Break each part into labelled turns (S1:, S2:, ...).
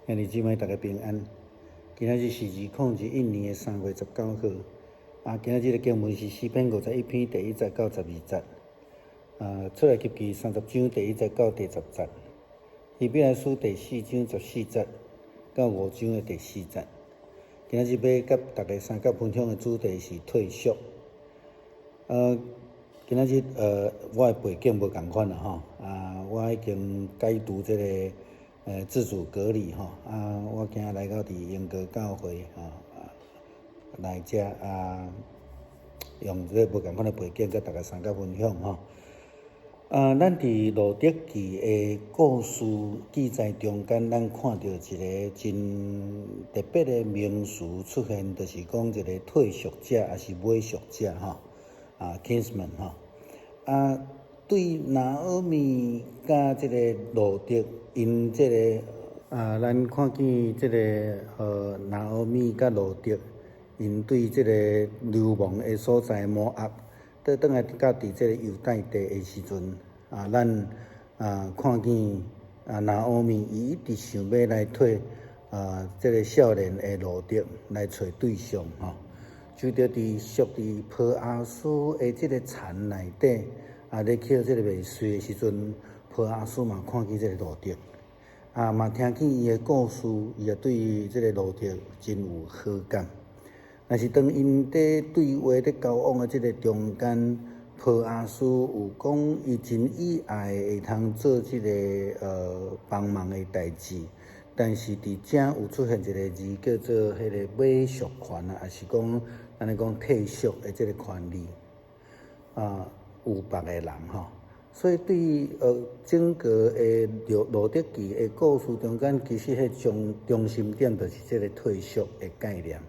S1: 兄弟姊妹，大家平安。今仔日是2021年3月19號。啊，今仔日的經文是詩篇51篇第1節到12節。啊，出埃及記30章第1節到第10節。希伯來書第4章14節到5章的第4節。今仔日欲佮大家相佮分享的主題是退贖。今仔日我的背景無仝款啦吼。啊，我已經解除這個自主隔離吼。啊，我今仔來到佇英國教會吼，來遮啊，用這個無仝款的背景佮大家相佮分享吼。啊，咱佇路得記的故事記載中間，咱看著一个真特別的名詞出現，就是講一个退贖者，抑是買贖者吼，啊，kinsman 吼。啊，對拿俄米佮這个路得，𪜶這个啊，咱看見這个拿俄米佮路得，𪜶對這个流亡的所在摩押，倒轉來到佇這个猶太地的時陣，啊，咱啊看見啊拿俄米伊一直想欲來替啊這个少年的路得來揣對象吼，就著佇屬佇波阿斯的這个田內底啊咧抾這个麥穗的時陣，波阿斯嘛看見這个路得，啊嘛聽見伊的故事，伊也對這个路得真有好感。但是當𪜶佇對話佇交往的這个中間，波阿斯有講伊真意愛會通做這个幫忙的代誌，但是佇遮有出現一个字叫做彼个買贖權啊，抑是講按呢講退贖的這个權利啊，有別个人吼。所以對整個的路得記的故事中間，其實彼中心點就是這个退贖的概念。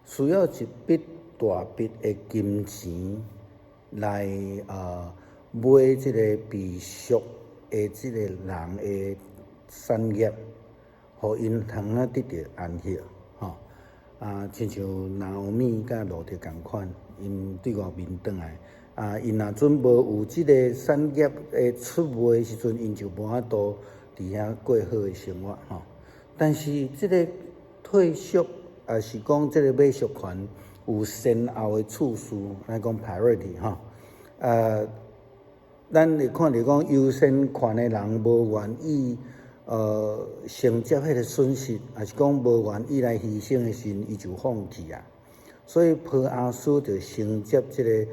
S1: 需要一筆大筆的金錢來買這个被贖的這个人的產業，予𪜶通啊得著安息，吼。啊，親像拿俄米佮路得仝款，𪜶對外面轉來，啊，𪜶若準無有這个產業的出賣的時陣，𪜶就無法度佇遐過好的生活，吼。但是這个退贖，抑是講這个買贖權有先後的次序，咱講 priority 吼。咱會看著講優先權的人無願意承接彼个損失，抑是講無願意來犧牲的時陣，伊就放棄啊。所以波阿斯就承接這个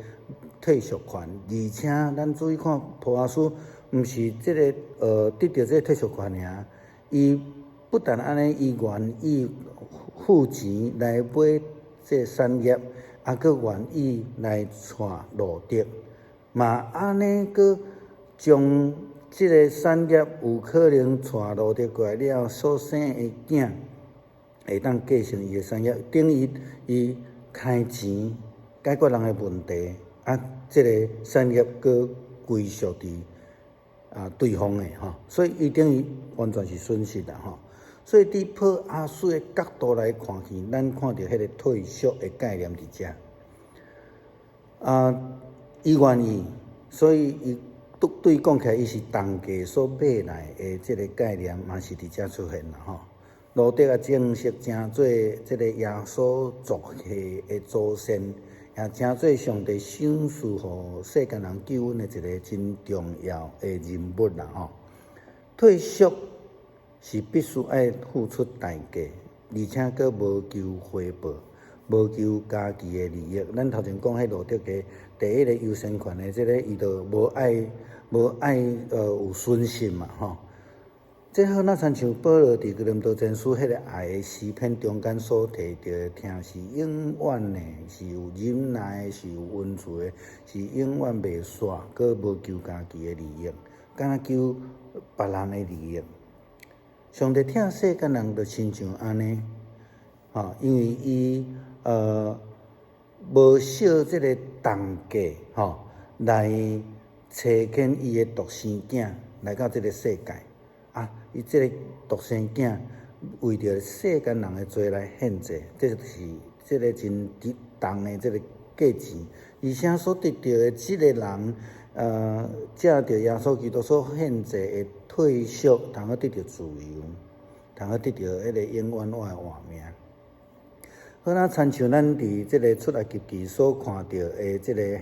S1: 退贖權，而且咱注意看，波阿斯毋是這个得著這个退贖權爾，伊不但按呢，伊願意付錢來買這个產業，抑閣願意來娶路得，嘛按呢閣將這个產業有可能娶路得過來了後所生的囝，會當繼承伊的產業，等於伊開錢解決人的問題，啊，這个產業閣歸屬佇啊對方的吼，所以伊等於完全是損失啦吼。所以佇波阿斯的角度來看去，咱看著彼个退贖的概念佇遮。啊，伊願意，所以伊對對講起來，伊是同價所買來的這个概念，嘛是佇遮出現啦吼。路得啊，正式成做這个耶穌族系的祖先，也成做上帝賞賜予世間人救恩的一个真重要的人物啦吼。退贖是必須愛付出代價，而且閣無求回報，無求家己的利益。咱頭前講彼路得的第一个優先權的這个，伊就無愛有損失嘛吼。這好若親像保羅佇哥林多前書彼个愛的詩篇中間所提著的，疼是永遠的，是有忍耐的，是有恩慈的，是永遠袂煞，閣無求家己的利益，敢若求別人的利益。上帝疼世間人，就親像按呢，吼，因為伊無惜這个重價，吼，來差遣伊的獨生囝來到這个世界，啊，伊這个獨生囝為著世間人的罪來獻祭，這就是這个真重的這个價錢，而且所得著的這个人，藉著耶穌基督所獻祭的退贖，通好得著自由。通好得著彼个永遠我的活命。好若親像咱佇這个出埃及記所看著的這个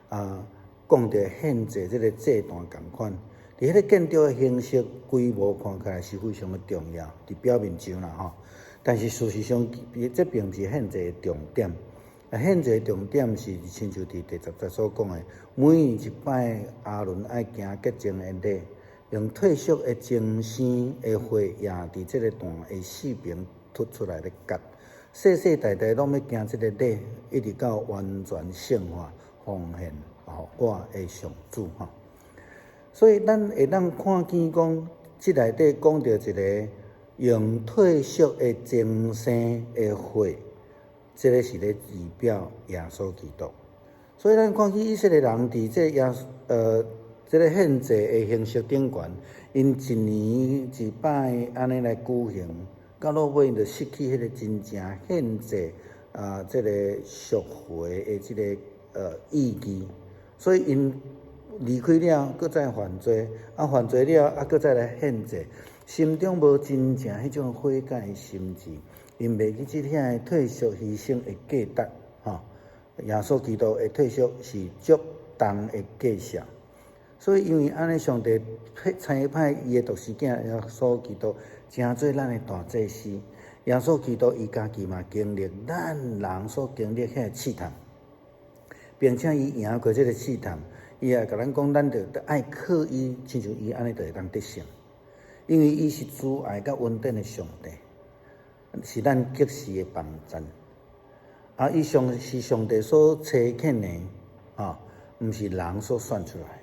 S1: 啊，講著獻祭這个祭壇仝款，佇彼个建築的形式規模看起來是非常的重要，佇表面上啦吼。但是事實上，這並毋是獻祭的重點。啊，獻祭的重點是親像佇第十節所講的，每年一擺，亞倫愛行潔淨的禮，用退贖的精生的血掖佇這个壇的四爿凸出來的角，世世代代攏欲行這个禮，一直到完全聖化奉獻予我的上主吼。所以咱會當看見講，這內底講著一个用退贖的精生的血，這个是咧預表耶穌基督。所以咱看見以色列人佇這耶這个獻祭的形式頂懸，𪜶一年一擺按呢來舉行，到落尾𪜶就失去彼个真正獻祭啊，這个贖回的這个意義。所以𪜶離開了，閣再犯罪，啊犯罪了，啊閣再來獻祭，心中無真正彼種悔改的心志，𪜶袂記這遐的退贖犧牲的價值，吼。耶穌基督的退贖是足重的價值，所以因為按呢，上帝差派伊的獨生囝耶穌基督，成做咱的大祭司。耶穌基督伊家己嘛經歷咱人所經歷彼个試探，並且伊贏過這个試探，伊也共咱講，咱著愛靠伊，親像伊按呢，就會當得勝。因為伊是慈愛佮恩典的上帝，是咱及時的幫贊。啊，伊上是上帝所差遣的，啊，毋是人所選出來，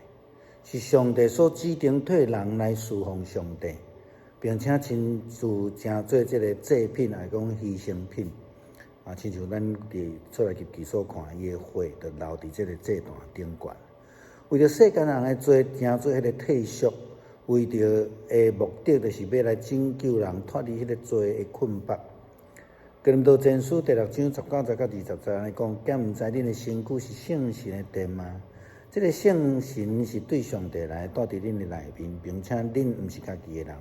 S1: 是上帝所指定替人來侍奉上帝，並且親自成做這个祭品，抑講犧牲品。啊，親像咱佇出埃及記所看，伊的血就流佇這个祭壇頂懸，為著世間人的罪，成做彼个退贖。為著的目的，就是欲來拯救人脫離彼个罪的捆綁。哥林多前書第六章十九節到二十節按呢講，敢毋知恁的身軀是聖神的殿嗎？這个聖神是對上帝來，住佇恁的內面，並且恁毋是家己的人。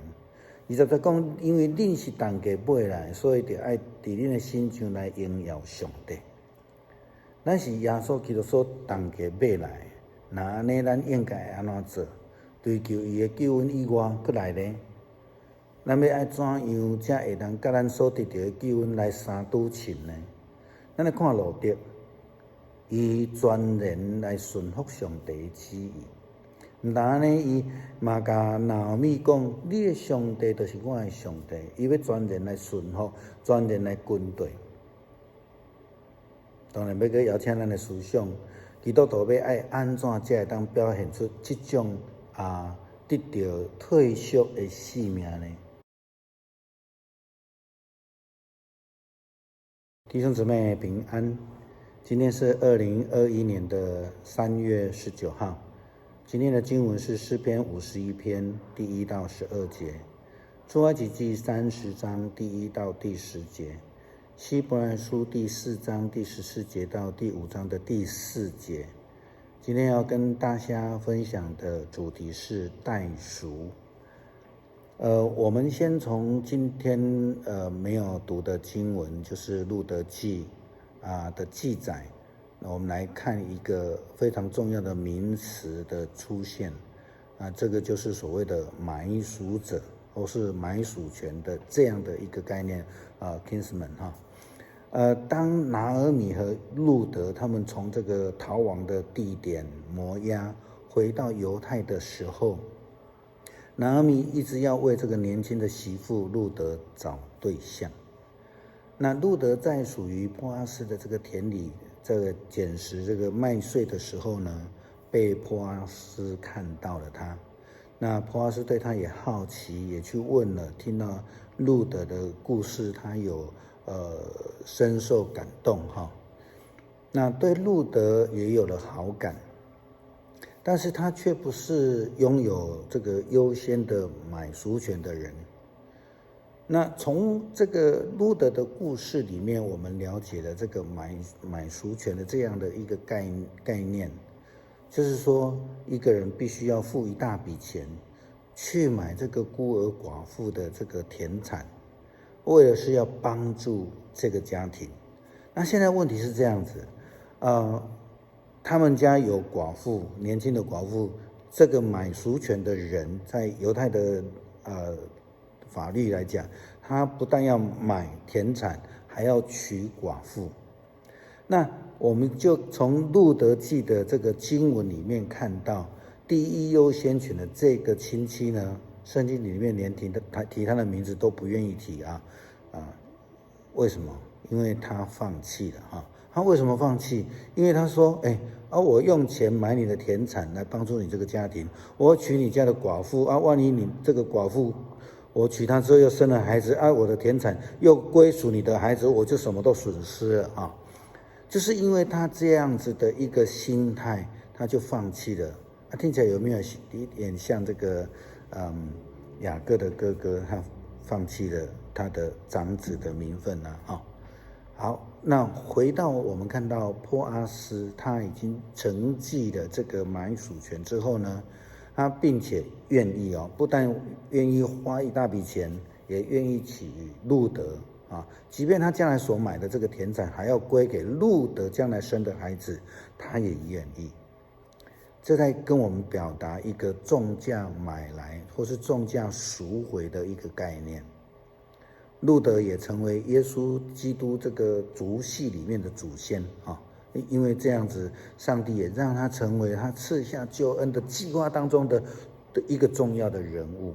S1: 二十節講，因為恁是重價買來，所以著愛佇恁的身上來榮耀上帝。咱是耶穌基督所重價買來，若按呢，咱應該會按怎做？追求伊的救恩以外，閣來呢？咱欲愛怎樣才會當佮咱所得著的救恩來相拄稱呢？咱來看路得，伊全然來順服上帝的旨意。毋但按呢，伊嘛共拿俄米講：你的上帝就是我的上帝。伊欲全然來順服，全然來跟隨。當然，欲閣邀請咱來思想，基督徒欲愛按怎才會當表現出這種啊得著退贖的性命呢？弟兄姊妹平安，今天是2021年的3月19號。今天的經文是詩篇51篇第1到12節，出埃及記30章第1到第10節，希伯來書第四章第14節到第五章的第四節。今天要跟大家分享的主題是代贖。我們先從今天沒有讀的經文，就是路得記啊的記載，我們來看一個非常重要的名詞的出現，啊，這個就是所謂的買贖者或是買贖權的這樣的一個概念啊，kinsman 哈。當拿俄米和路得他們從這個逃亡的地點摩押回到猶太的時候，拿俄米一直要為這個年輕的媳婦路得找對象。那路得在屬於波阿斯的這個田裡，這個撿拾這個麥穗的時候呢，被波阿斯看到了他。那波阿斯對他也好奇，也去問了，聽到路得的故事，他有深受感動哈。那對路得也有了好感，但是他卻不是擁有這個優先的買贖權的人。那從這個路得的故事裡面，我們了解了這個買贖權的這樣的一個概念，就是說一個人必須要付一大筆錢去買這個孤兒寡婦的這個田產。为了是要帮助这个家庭。那现在问题是这样子，他们家有寡妇，年轻的寡妇，这个买赎权的人，在犹太的法律来讲，他不但要买田产，还要娶寡妇。那我们就从路得记的这个经文里面看到，第一优先权的这个亲戚呢，圣经里面连提他的名字都不愿意提啊啊，为什么？因为他放弃了哈。他为什么放弃？因为他说：“哎，啊，我用钱买你的田产来帮助你这个家庭，我娶你家的寡妇啊，万一你这个寡妇，我娶她之后又生了孩子，啊，我的田产又归属你的孩子，我就什么都损失了啊。”就是因为他这样子的一个心态，他就放弃了。啊，听起来有没有一点像这个，雅各的哥哥，他放弃了他的长子的名分呢？啊，好，那回到我们看到波阿斯，他已经承继了这个买赎权之后呢，他并且愿意哦，不但愿意花一大笔钱，也愿意娶路得啊，即便他将来所买的这个田产还要归给路得将来生的孩子，他也愿意。这在跟我们表达一个重价买来或是重价赎回的一个概念。路得也成为耶稣基督这个族系里面的祖先啊，因为这样子，上帝也让他成为他赐下救恩的计划当中的一个重要的人物。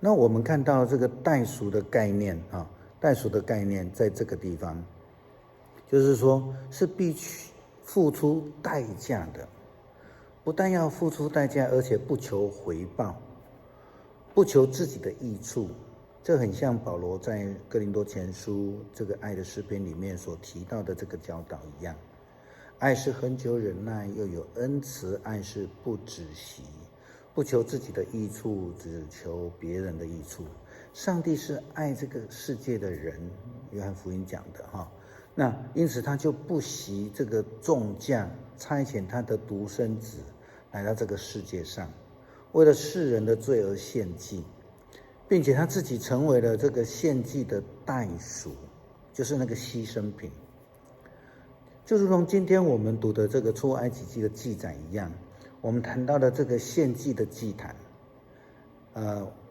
S1: 那我们看到这个代赎的概念啊，代赎的概念在这个地方，就是说是必须付出代价的，不但要付出代价，而且不求回报，不求自己的益处。这很像保罗在哥林多前书这个爱的诗篇里面所提到的这个教导一样，爱是恒久忍耐，又有恩慈；爱是不止息，不求自己的益处，只求别人的益处。上帝是爱这个世界的人，约翰福音讲的哈。那因此他就不惜这个重价，差遣他的独生子来到这个世界上，为了世人的罪而献祭。并且他自己成为了这个献祭的代赎，就是那个牺牲品，就如同今天我们读的这个出埃及记的记载一样，我们谈到的这个献祭的祭坛，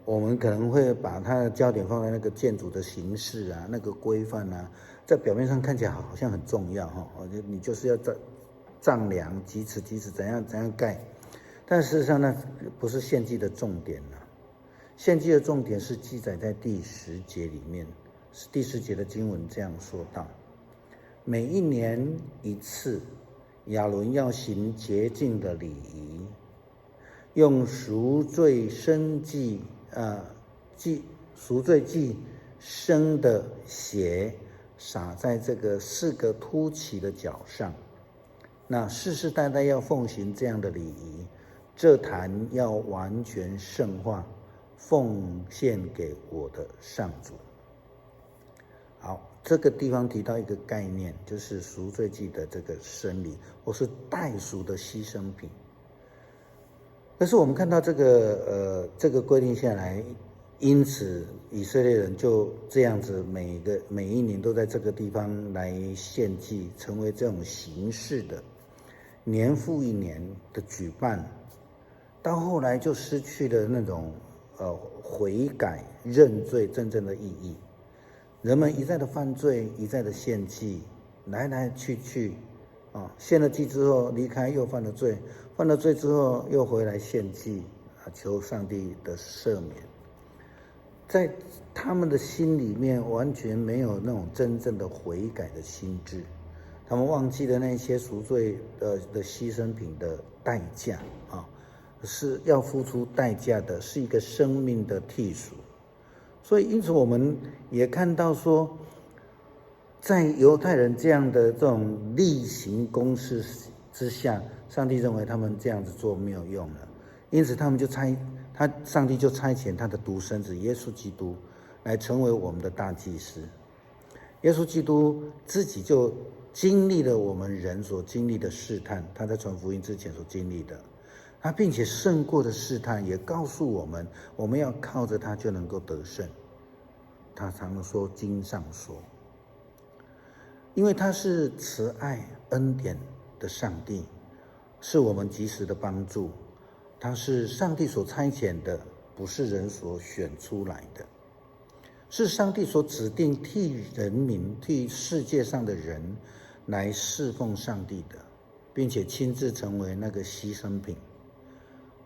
S1: 我们可能会把它的焦点放在那个建筑的形式啊，那个规范啊，在表面上看起来好像很重要哈，你就是要丈量几尺几尺怎样怎样盖，但事实上呢，不是献祭的重点啊。献祭的重点是记载在第十节里面，第十节的经文这样说道：每一年一次，亚伦要行洁净的礼仪，用赎罪牲祭，祭赎罪祭牲的血洒在这个四个凸起的角上。那世世代代要奉行这样的礼仪，这坛要完全圣化，奉献给我的上主。好，这个地方提到一个概念，就是赎罪祭的这个牲礼，或是代赎的牺牲品。可是我们看到这个规定下来，因此以色列人就这样子每一年都在这个地方来献祭，成为这种形式的，年复一年的举办，到后来就失去了那种悔改认罪真正的意义。人们一再的犯罪，一再的献祭，来来去去，啊，献了祭之后离开又犯了罪，犯了罪之后又回来献祭，啊，求上帝的赦免。在他们的心里面完全没有那种真正的悔改的心志，他们忘记了那些赎罪的牺牲品的代价啊，是要付出代价的，是一个生命的替赎。所以，因此我们也看到说，在犹太人这样的这种例行公事之下，上帝认为他们这样子做没有用了，因此他们就差他，上帝就差遣他的独生子耶稣基督来成为我们的大祭司。耶稣基督自己就经历了我们人所经历的试探，他在传福音之前所经历的。他并且胜过的试探，也告诉我们，我们要靠着他就能够得胜。他他常常說經上說，因為他是慈愛恩典的上帝，是我們及時的幫助。他是上帝所差遣的，不是人所選出來的，是上帝所指定替人民、替世界上的人來侍奉上帝的，並且親自成為那個犧牲品，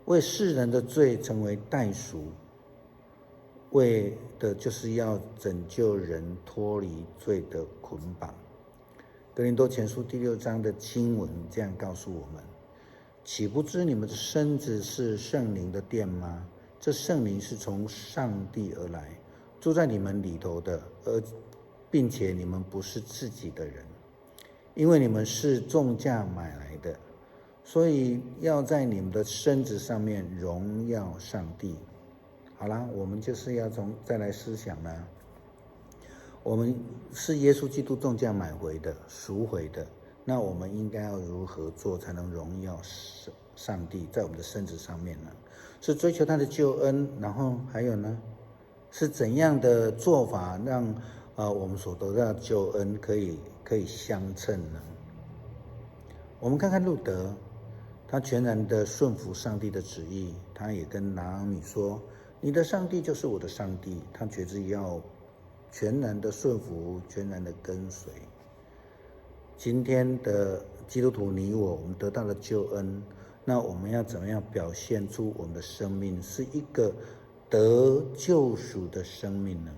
S1: 為世人的罪成為代贖，為的就是要拯救人脫離罪的捆綁。哥林多前書第六章的經文這樣告訴我們：豈不知你們的身子是聖靈的殿嗎？這聖靈是從上帝而來，住在你們裡頭的，而並且你們不是自己的人，因為你們是重價買來的，所以要在你們的身子上面榮耀上帝。好啦，我們就是要從再來思想啦。我們是耶穌基督重價買回的、贖回的，那我們應該要如何做才能榮耀上帝在我們的身子上面呢？是追求他的救恩，然後還有呢？是怎樣的做法讓我們所得到的救恩可以相稱呢？我們看看路得，他全然的順服上帝的旨意，他也跟拿俄米說：“你的上帝就是我的上帝。”他決志要全然的順服，全然的跟隨。今天的基督徒，你我，我們得到了救恩，那我們要怎麼樣表現出我們的生命是一個得救贖的生命呢？